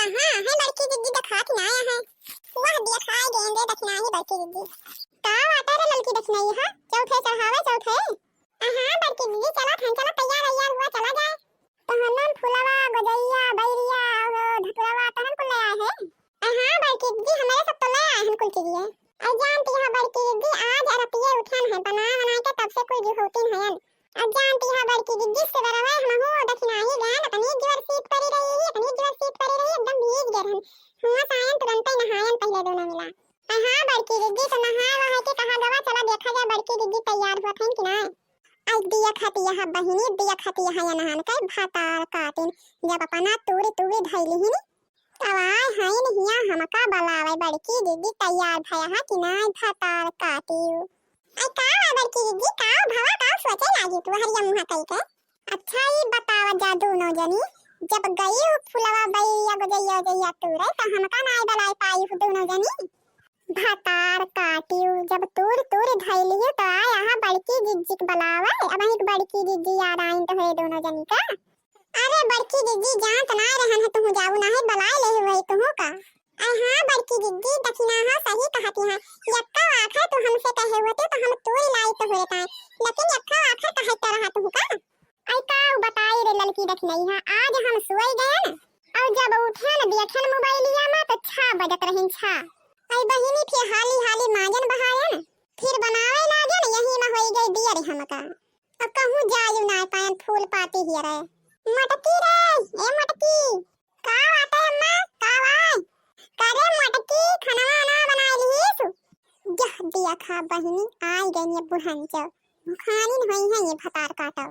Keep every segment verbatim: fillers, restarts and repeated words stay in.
कहाँ है बड़की दीदी, देखात ना आया है। वह देखाई देंगे दखिनाही बड़की दीदी। का बाटे रे ललकी दखिनाही, हाँ? चौथे चढ़ावे चौथे। हाँ बड़की दीदी, चला थन, चला तैयार वैयार हुआ, चला जाए। तहन फुलवा, गोजैया, बैरिया, और धतुरवा, तहन कुल ले आए हैं। हाँ बड़की दीदी, हमारे सब तो ले आए हैं कुल चीजिए। और जानती है बड़की दीदी, आज अरतिये उठन है, बना बनाए के तब से कुल जुहूतिन हयन। अब जानती है बड़की दीदी, से बरवे हमहू दखिनाही गए, इतनी जोर शीत पड़ी रही है, इतनी जोर शीत पड़ी रही, एकदम भीज गए रहन। हुआ सायन तुरंते नहायन पहले दोनों मिला। अ हाँ बड़की दीदी, तो नहाए वहाए के कहा गवा, चला देखा जाए बड़की दीदी तैयार हुआ थन कि ना। आई दिया खतिया है बहिनी, दिया खतिया है नहान के भतार काटिन, जब अपना तूरी तूरी धैली ही नी, तब आए हइन हिया हमका बलावे, बड़की दीदी तैयार भया है कि नाय, भतार काटियो। आई का बा बड़की दीदी, का भवा, का सोचे लागी तू हरिया मुहा कई के? अच्छा ई बतावा जा दोनों जनी, जब गई हो फुलवा बैया गोजैया जैया तूरे, तो हमका नाय बलाई पाई हो दोनों जनी? भतार काटियो, जब तूर तूर धैली हो तो आए यहाँ बड़की जिज्जी के बलावे, अब एक बड़की जिज्जी याद आइन तोहरे दोनों जनी का। अरे बड़की जिज्जी, जानत ना रहन है तुहू जाऊ ना है, बलाए ले हुए तुहू का। अरे हाँ बड़की जिज्जी, दखिना हाँ सही कहती है, यक्का आखर तू हमसे कहे होते तो हम तोड़ लाई तो होता है, लेकिन यक्का आखर कहे तो रहा तुहू का। आई का बताई रे ललकी दखिनई है, आज हम सोई गए न, और जब उठे न देखे न मोबाइलिया में तो छा बजत रही छा। आई बहिनी फिर हाली हाली माजन बहायन, फिर बनावे लागे न, यही में होई गई बियर हमका। अब कहूँ जायु ना पायन फूल पाती हियरे। मटकी रे, ए मटकी। का बाटे अम्मा, का बाय? करे मटकी, खनवा ना बनाए लिहिस? जह दिया खा बहिनी, आई गई ये बुढ़न चौ। भुखानी नहीं है ये भतार काटो।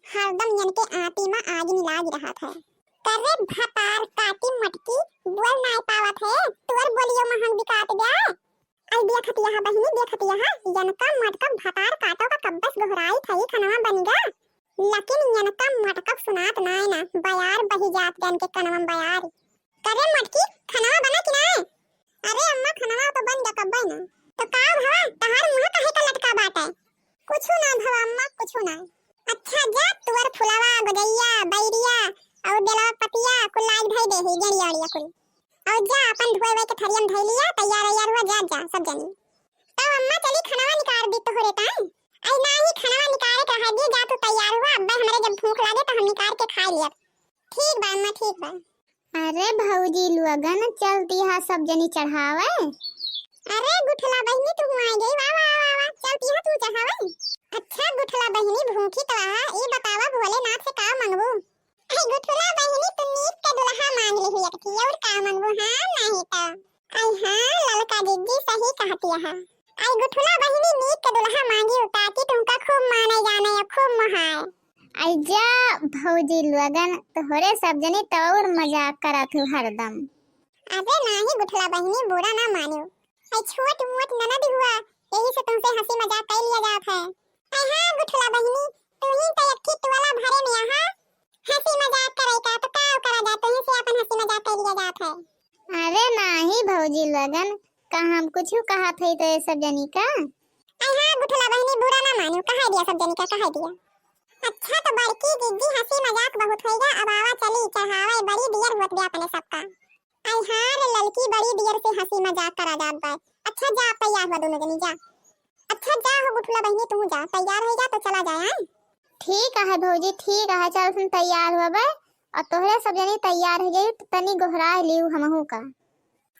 हरदम यन के आटी में आग मिलाज रहत है। करे भतार काटी मटकी, बोल नाय पावत है, तोर बोलियो महंग बिकात बा। आई देखत यहा बहिनी, देखत यहा, यनका मटका भतार काटो का कब्बस गोहराई थई खनवा बनिगा। लेकिन यनका मटका सुनात नाय ना, बयार बही जात गन के कनवा बयार। करे मटकी, खनवा बना कि नाय? अरे अम्मा, खनवा तो बन जा कब्बे ना। तो का भवा, तहार मुँह काहे का लटका बाटे? कुछु ना भवा अम्मा, कुछु ना। अच्छा जा, तुअर फुलवा, गोजैया, बैरिया, और बेलवा पतिया, कुल लाज भई दे ही, गेड़िया ओड़िया कुल। और जा, अपन धोए वोए के थरियम धई लिया, तैयार वैयार हुआ, जा, जा, सब जनी। तब अम्मा चली खनवा निकार दी तोहरे ताई। आई नाही, खनवा निकारे के रहा दी, जा तू तैयार हुआ, अब्बे हमरे जब भूख लागे तो हम निकार के खाए लियब। ठीक बा अम्मा, ठीक बा। अरे भौजी लोगन, चलती हा सब जनी चढ़ावे। अरे गुठला बहिनी, तू आ गई, वाह, वाह, वाह, वाह, चलती हा तू चढ़ावे। अच्छा गुठला बहिनी, भूखी तो आहा, ई बतावा भोलेनाथ से का मंगबू? अरे गुठला बहिनी, तू नीक के दुल्हा मांग लिही एक थी, और का मंगबू? हाँ, नाही तो। आई हाँ, ललका जिज्जी सही कहती है। आई गुठला बहिनी, नीक के दुल्हा मांगी, ताकि तुमका खूब माने जाने या खूब मोहाए। आई जा भौजी लोगन, तोहरे सब जनी तो और मजाक करत हू हरदम। अबे नाही गुठला बहिनी, बुरा ना मानियो। आई छोट मोट ननद हुआ, यही से तुमसे हंसी मजाक कर लिया जात है। आई हाँ गुठला बहिनी, तू ही तो एक ठे टोला भरे में यहाँ हंसी मजाक करे का, तो का करा जात, तू ही से अपन हंसी मजाक कर लिया जात है। अरे नाही भौजी लोगन, का हम कुछ कहत हई तो ये सब जनी का? आई हाँ गुठला बहिनी, बुरा ना मानियो, कहा दिया सब जनी का, कहा दिया। अच्छा तो बड़की जिज्जी हंसी मजाक बहुत होइगा, अब आवा चली चढ़ावे, बड़ी दियर होत बे अपने सबका। आई हाँ रे ललकी, बड़ी दियर से हंसी मजाक करा जात बा। अच्छा जा, अब तैयार हुआ दोनों जनी, जा। अच्छा जा हो गुठला बहिनी, तू जा, तैयार हो जा तो चला जाए, हाँ? ठीक है भौजी, ठीक है, चल हम तैयार हुआ बे। और तोहरे सब जनी तैयार हो जाई तो तनी गोहराए लियू हमहू का।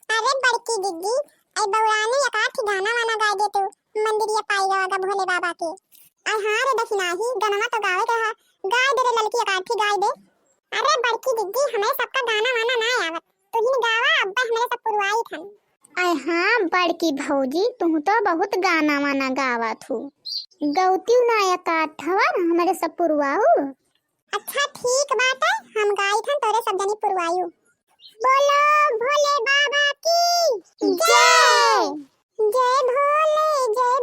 अरे बड़की जिज्जी, ए बौरानी एक आध गाना वाना गाए दे तू, मंदिरिया पाई गवा भोले बाबा के। आई हाँ रे दखिनाही, गनवा तो गावे के रहा, गाए दे रे ललकी, एक आध गाए दे। अरे बड़की जिज्जी, हमें सबका गाना वाना ना आवत, तुहिन गावा, अब्बे हमरे सब पुरवाई थन। आई हाँ बड़की भौजी, तू तो बहुत गाना वाना गावत हू, गौतियू ना एक आध ठवर हमरे सब पुरवाऊ। अच्छा ठीक बाटे, हम गाई थन तोरे सब जनी पुरवायु। बोलो भोले बाबा की जय। जय। जय भोले, जय